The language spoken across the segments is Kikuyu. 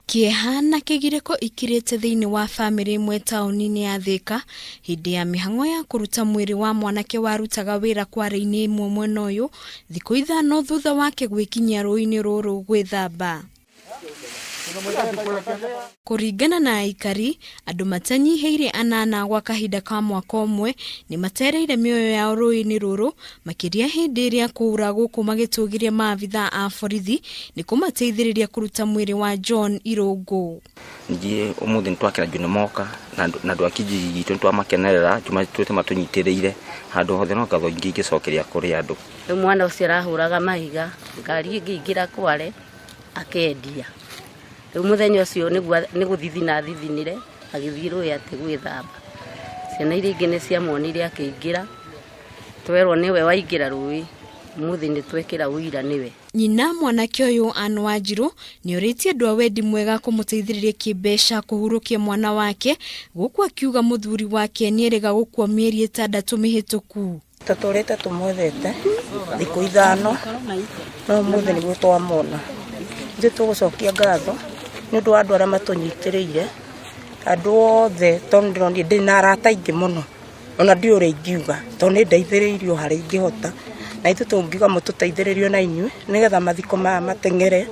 Kĩeha na kĩgirĩko ikirĩte thĩinĩ wa bamĩrĩ ĩmwe taũni-inĩ ya Thĩka hĩndĩ ya mĩhang'o ya kũruta mwĩrĩ wa mwanake warutaga wĩra kware-inĩ ĩmwe mwena ũyũ thikũ ithano thutha wake gwĩkinyia rũĩ-inĩ rũrũ gwĩthamba. Kũringana na aikari, andũ matanyihĩire anana gwa kahinda ka mwaka ũmwe nĩ matereire mĩoyo yao rũĩ-inĩ rũrũ makĩria hĩndĩ ĩrĩa kũura gũkũ magĩtũgĩria maabithaa a borithi nĩ kũmateithĩrĩria kũruta mwĩrĩ wa John Irũngũ. Ningĩ ũmũthĩ nĩ twakena juu nĩ moka na andũ a kijiji gitũ nĩ twamakenerera juu matũrĩte matũnyitĩrĩire handũ hothe no ngatho ingĩ ingĩcokeria kũrĩ andũ. Rĩu mwana ũcio arahũraga mahiga, ngari ĩngĩingĩra kware akendia. Rĩu mũthenya ũcio nĩ gũthithina athithinire agĩthiĩ rũĩ atĩ gwĩthamba. Ciana iria ingĩ nĩ ciamuonire akĩingĩra, twerwo nĩwe waingĩra rũĩ, ũmũthĩ nĩ twekĩra ũira nĩwe. Nyina mwanake ũyũ Ann Wanjirũ nĩorĩtie andũ a wendi mwega kũmũteithĩrĩria kĩmbeca kũhurũkia mwana wake gũkũ akiuga mũthuri wake nĩerĩga gũkua mĩeri ĩtandatũ mĩhĩtũku. Tũtũrĩte tũmwethete thikũ ithano no ũmũthĩ nĩguo twamwona. Ithuĩ tũgũcokia ngatho nĩ ũndũ wa andũ arĩa matũnyitĩrĩire, andũ othe tondũ ndĩronire ndĩna arata aingĩ mũno, ona ndiũĩ ũrĩa ingiuga tondũ nĩ ndeithĩrĩirio o harĩa ingĩhota. Na ithuĩ tũngiuga mũtũteithĩrĩrie ona inyuĩ nĩgetha mathiko maya mateng'ere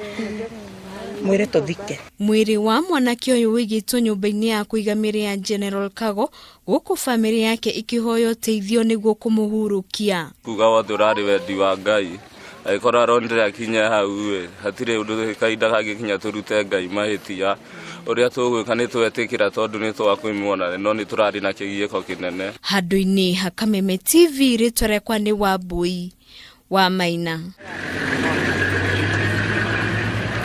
mwĩrĩ tũthike. Mwĩrĩ wa mwanake ũyũ ũigĩtwo nyũmba-inĩ ya kũiga mĩĩrĩ ya General Kago Gũkũ famĩlĩ yake ĩkĩhoya ũteithio nĩguo kũmũhurũkia. Kuga wothe ũrarĩ wendi wa Ngai, angĩkorwo aronire akinya hau ĩ, hatirĩ ũndũ kahinda kangĩkinya tũrute Ngai mahĩtia. Ũrĩa tũgwĩka nĩ twetĩkĩra tondũ nĩ twakwĩmuona no nĩ tũrarĩ na kĩgiĩko kĩnene. Handũ-inĩ ha Kameme TV rĩtwa rĩakwa nĩ Wambui wa Maina.